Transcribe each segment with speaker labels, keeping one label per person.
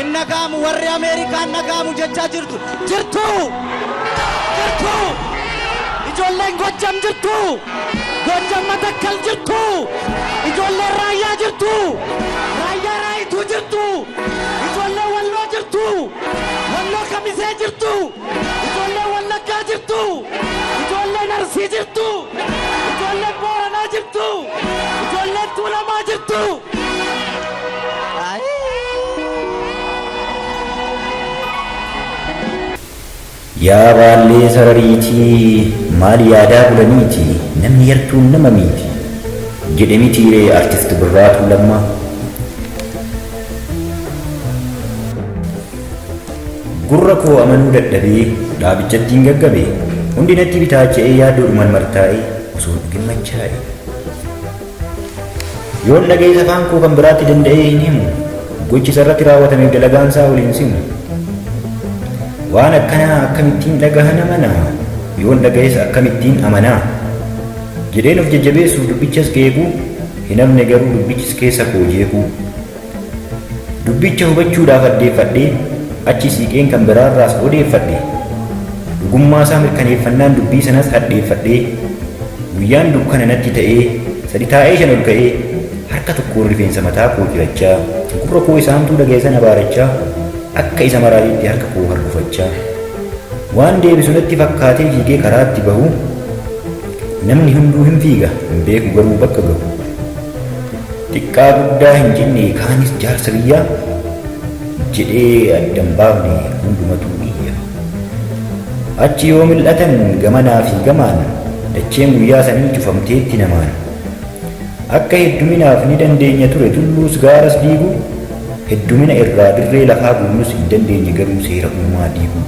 Speaker 1: Hin dhaga'amu warri Ameerikaan dhaga'amu jechaa jirtu. Jirtu! Jirtu! Ijoolleen Gojjam jirtu! Gojjam Matakkal jirtu! Ijoolleen Raayyaa jirtu! Raayyaa Raayituu jirtu! Ijoolleen Walloo jirtu! Walloo Kamisee jirtu! Ijoolleen Wallaggaa jirtu! Ijoolleen Arsii jirtu! Ijoolleen Booranaa jirtu! Ijoolleen Tuulamaa jirtu!
Speaker 2: Yaa baallee sarariitii maal yaadaa bulaniiti namni yartuun nama miiti jedhe mitiiree Artist Birraatuu Lammaa. Gurra koo amanuu dadhabee dhaabichattiin gaggabe hundi natti bitaacha'ee yaaddoodhuman martaa'ee osoon dhugin machaa'e. Yoon dhaga'es afaan koo kan biraatti danda'ee hin himu. Gochi isarratti raawwatameef dalagaansaa wal hin simu. Waan akkanaa akkamittiin dhagahan amanaa? Yoon dhaga'es akkamittiin amanaa? Jedheen of jajjabeessuuf dubbichas qeequu, hin hafne garuu dubbichis keessa koo jeequu. Dubbicha hubachuudhaaf addeeffadhee, achi siiqeen kan biraarraas odeeffadhe. Dhugummaasaa mirkaneeffannaan dubbii sanas hadheeffadhee, guyyaan dukkana natti ta'ee, sadi taa'ee shan ol ka'ee, harka tokkoon rifeensa mataa koo cirachaa, gurra koo isa hamtuu dhaga'e sana abaarachaa, akka isa maraateetti harka koo hargufachaa, waan deebisu natti fakkaatee fiigee karaatti bahu, namni hunduu hin fiiga, hin beeku garuu bakka gahu. Xiqqaa guddaa hin jenne kaanis jaarsa biyyaa jedhee adda hin baafne hundumatuu iyya. Achi yoo mil'atan gamanaa fi gamaan dacheen guyyaa sanii cufamteetti namaan. Akka hedduminaaf ni dandeenya ture tulluus gaaras diiguu, heddumina irraa dirree lafaa guunnus hin dandeenye garuu seera uumaa diiguu.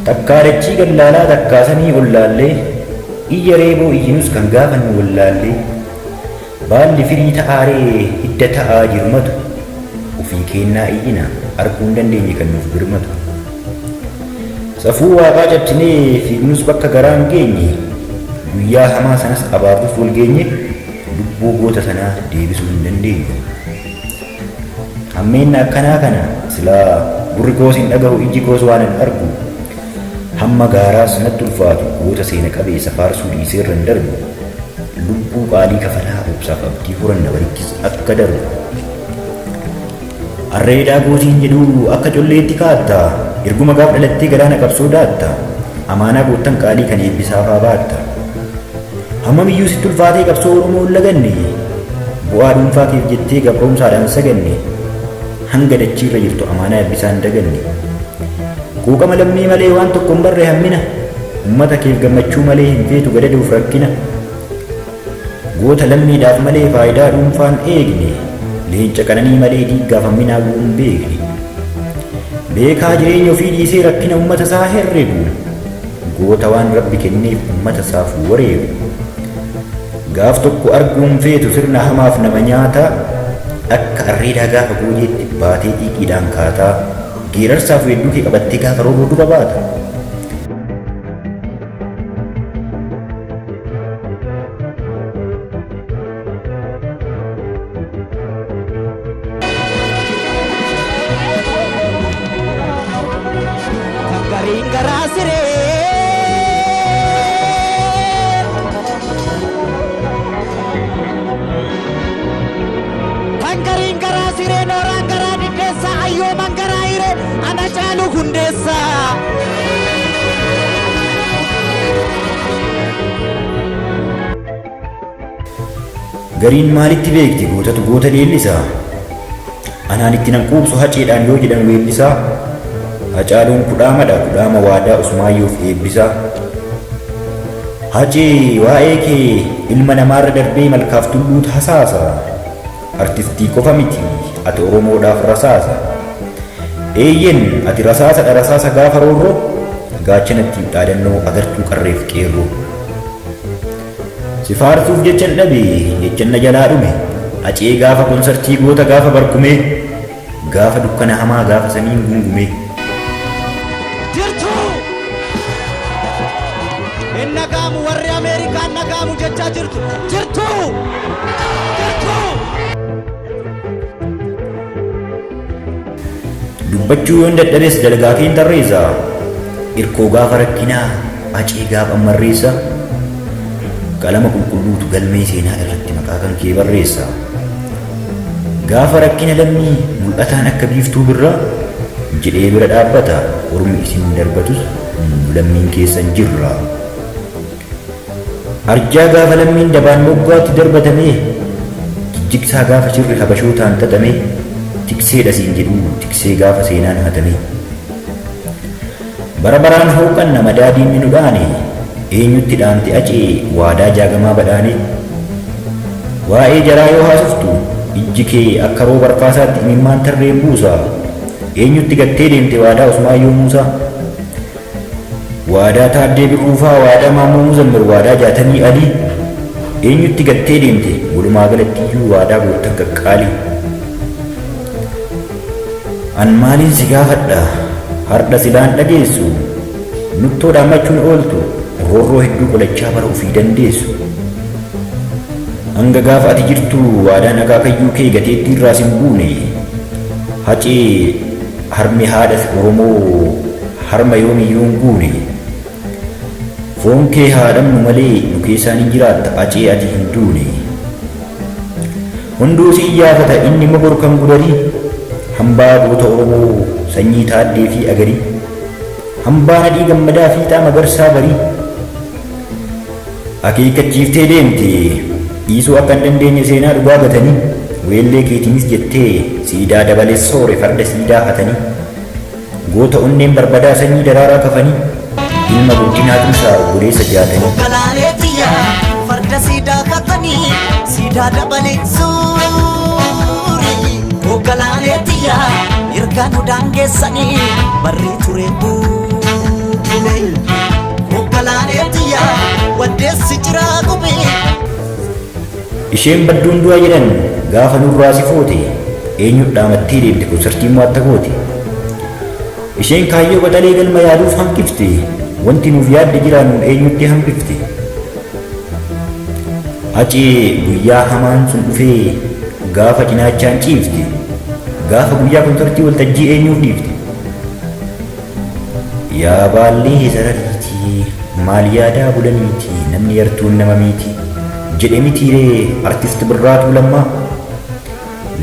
Speaker 2: Takkaa dachii gad laalaa takkaa samii ol laallee, iyya reeboo iyyinus kan gaafannu wallaallee. Baalli firii ta'aaree hidda ta'aa jirmatu, ofii keennaa iyyina arguu hin dandeenye kan nuuf birmatu. Safuu waaqaa cabsinee fiignus bakka garaa hin geenye, guyyaa hamaa sanas abaarrus wal geenye, lubbuu goota sanaa deebisuu hin dandeenye. Hammeenna akkanaa kana silaa gurri koos hin dhagahu ijji koos waan hin argu. Hamma gaaraas natti ulfaatu goota seena qabeessa faarsuu dhiisee irra hin darbu. Lubbuu qaalii kafalaa obsaaf abdii horanna barichis akka darbu. Arreedaa gootiin jedhu akka colleetti kaatta. Erguma gaaf dhalattee galaana qabsoo daatta. Amaanaa goottan qaalii kan eebbisaafaa baatta. Hammam iyyuu sitti ulfaatee qabsoo Oromoo hin laganne, bu'aa dhuunfaa keef jettee gabroomsaadhaan saganne, hanga dachiirra jirtu amaanaa eebbisaa hin daganne. Quuqama lammii malee waan tokko hin barre hammina, ummata keef gammachuu malee hin feetu gadadoof rakkina. Goota lammiidhaaf malee faayidaa dhuunfaan eegne, leenca qananii malee diiggaaf hamminaa bu'uu hin beekne. Beekaa jireenya ofii dhiisee rakkina ummata isaa herregu, Goota waan Rabbi kenneef ummata isaaf wareegu. Gaaf tokko arguu hin feetu sirna hamaaf nama nyaataa, akka arreedaa gaafa goojeetti baatee xiiqiidhaan kaataa, geerarsaaf weedduu kee qabattee gaafa roorroo dura baata.
Speaker 1: Kan gariin garaa siree. Kan gariin garaa siree nooraan garaa diddeessa ayyooman garaa hiree ana caalu hundeessa.
Speaker 2: Gariin maalitti beekti gootatu goota leellisa. Anaan itti nan quubsu haceedhaan yoo jedhan weellisaa. Hacaaluun kudhaamadha kudhaama waadaa Usmaayyoof eebbisaa. Hacee waa'ee kee ilma namaarra darbee malkaaf tulluutu hasaasa. Artistii qofa miti ati Oromoodhaaf rasaasa. Eeyyen ati rasaasadha rasaasa gaafa roorroo gaachana ittiin dhaadannoo agartuu qarreef qeerroo. Si faarsuuf jechan dhabe jechan na jalaa dhume Hacee gaafa konsartii goota gaafa barkumee Gaafa dukkana hamaa gaafa samiin gungumee.
Speaker 1: Jirtu! Hin dhaga'amu warri Ameerikaan dhaga'amu jechaa jirtu. Jirtu! Jirtu!
Speaker 2: Dubbachuu yoon dadhabes dalagaa keen tarreessa. Irkoo gaafa rakkinaa Hacee gaafa ammarreessa. Qalama qulqulluutu galmee seenaa irratti maqaa kan kee barreessa. Gaafa rakkina lammii mul'ataan akka biiftuu birraa jedhee bira dhaabbata ormi isin darbatus nu lammiin keessan jirra. Arjaa gaafa lammiin dabaan moggaatti darbatamee jijjigsaa gaafa shirri habashootaan xaxamee tikseedha siin jedhuu tiksee gaafa seenaan hatamee. Bara baraan hooqanna madaa diinni nu dhaane eenyutti dhaamte Acee waadaa Jaagamaa Badhaanee. Waa'ee jaraa yoo haasoftu ijji kee akka rooba arfaasaatti imimmaan tarreen buusa. Eenyutti gattee deemte waadaa Usmaayyoo Muusaa. Waadaa Taaddee Birruufaa, waadaa Maammoo Muzammir, waadaa Jaatanii Alii. Eenyutti gattee deemte walumaa galattiyyuu waadaa goottan qaqqaalii. An maaliin si gaafadha hardha silaan dhageessu nuttoo dhaammachuun ooltu roorroo hedduu qolachaa bara ofii dandeessu. Hanga gaafa ati jirtu waadaan akaakayyuu kee gateettii irraa sin buune Hacee harmi haadha Oromoo harma yoomiyyuu hin guune. Foon kee haa dhabnu malee nu keessaan hin jiraatta Hacee ati hin duune. Hunduu si iyyaafata inni mogor kan Gudarii hambaa goota Oromoo sanyii Taaddee fi Agarii hambaa Nadhii Gammadaa Fiixaa Magarsaa Barii akeekkachiiftee deemte dhiisuu akka hin dandeenye seenaa dhugaa gatanii weellee keetiinis jettee siidaa dabale soore farda siidaa hatanii goota onneen barbadaa sanyii Daraaraa Kafanii ilma Guddinaa Tumsaa obboleessa Jaatanii.
Speaker 1: Galaalee tiyya farda siidaa katanii siidaa dabalee suuri. Oggalaalee tiyya ergaa nu daangeessanii barrii ture buubule. Oggalaalee tiyya waddeessi jiraa gubee.
Speaker 2: Isheen badduun du'a jedhan gaafa nurraa si foote eenyu dhaamattee deemte konsartii mo'atta goote. Isheen kaayyoo qaxalee galma yaaduuf hanqifte wanti nuuf yaadde jiraannuun eenyutti hambifte. Hacee guyyaa hamaan sun dhufee gaafa cinaachaan ciifte gaafa guyyaa konsartii waltajjii eenyuuf dhiifte. Yaa baallee sarariitii maal yaadaa bulaniiti namni yartuun nama miiti jedhe mitiiree artist Birraatuu Lammaa.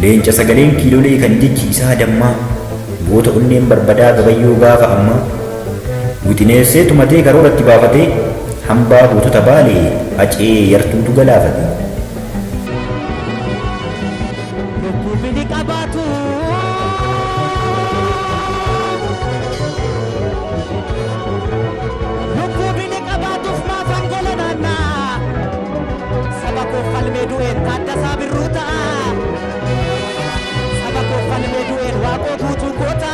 Speaker 2: Leenca sagaleen kiilolee kan jechi isaa dammaa goota onneen barbadaa gabayyoo gaafa ammaa. Wixineessee tumatee karooratti baafatee hambaa gootota Baalee Hacee yartuutu galaafate.
Speaker 1: Lubbuu bili qabaatu. Lubbuu bili qabaatuuf maafan gola naannaa. Saba koo falmee du'een Taaddasaa Birruu ta'a. Saba koo falmee du'een Waaqoo Guutuu goota.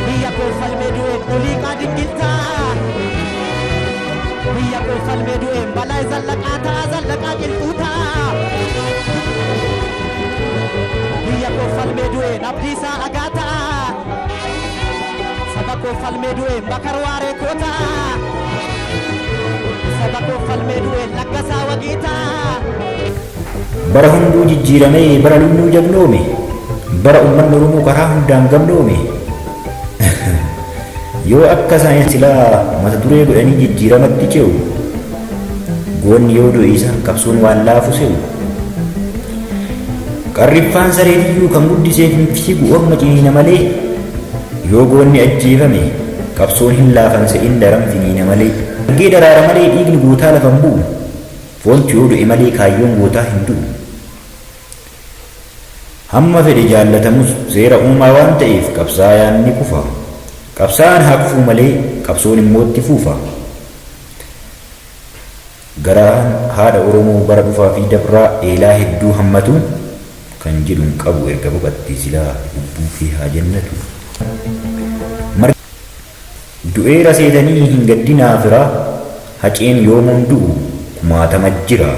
Speaker 1: Biyya koo falmee du'een Oliiqaa Dingiltaa. Biyya koo falmee du'een Balaay Zallaqaa ta'a Zallaqaa Qilxuu ta'a. Biyya koo falmee du'een Abdiisaa Agaa ta'a. Saba koo falmee du'een Bakar Waaree koo ta'a. Saba koo falmee du'een Laggasaa Wagii ta'a.
Speaker 2: Bara hunduu jijjiiramee bara lunnuu jagnoome bara ummanni Oromoo karaa hundaan gamnoome. Yoo akka isaanii silaa mata duree godhanii jijjiiramatti ce'u goonni yoo du'e isaan qabsoon waan laafu se'u. Qarriffaan sareetiyyuu kan guddiseef hin fiigu orma ciniina malee yoo goonni ajjeefame qabsoon hin laafan se'in daran finiina malee. Argee daraara malee dhiigni gootaa lafa hin bu'u foontu yoo du'e malee kaayyoon gootaa hin du'u. Hamma fedhe jaallatamus seera uumaa waan ta'eef qabsaayaan ni kufa. Qabsaa'aan haa kufuu malee qabsoon immoo itti fuufa. Garaan haadha Oromoo bara dhufaa fi dabraa eelaa hedduu hammatu kan jedhu hin qabu erga boqattee silaa lubbuu kee haa jannatu. Du'eera seetanii hin gaddinaa firaa Haceen yoomuun du'u kumaatama jira.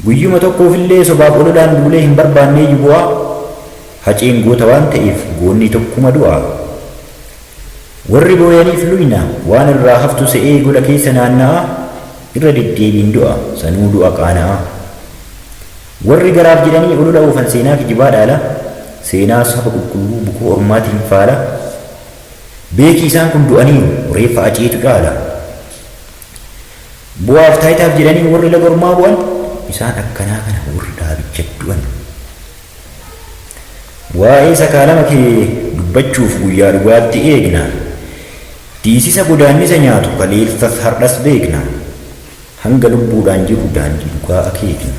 Speaker 2: Guyyuma tokkoofillee sobaaf ololaan duulee hin barbaanneeyyu bu'aa Haceen goota waan ta'eef goonni tokkuma du'a. Warri booyaniif luyna waan irraa haftu se'ee gola keessa naanna'aa irra deddeebiin du'a sanuu du'a qaana'aa. Warri garaaf jedhanii olola oofan seenaa kijibaa dhaala Seenaa saba qulqulluu bukoo ormaatiin faala. Beeki isaan kun du'aniiru, reeffa aceetu caala. Bu'aaf taayitaaf jedhanii warri laga ormaa bu'an, isaan akkanaa kana warri dhaabicha du'an. Waa'ee sakaalama kee dubbachuuf guyyaa dhugaatti eegna. Tiisisa godaannisa nyaatu kaleessas har'as beekna. Hanga lubbuudhaan jirru daandii dhugaa akeekna.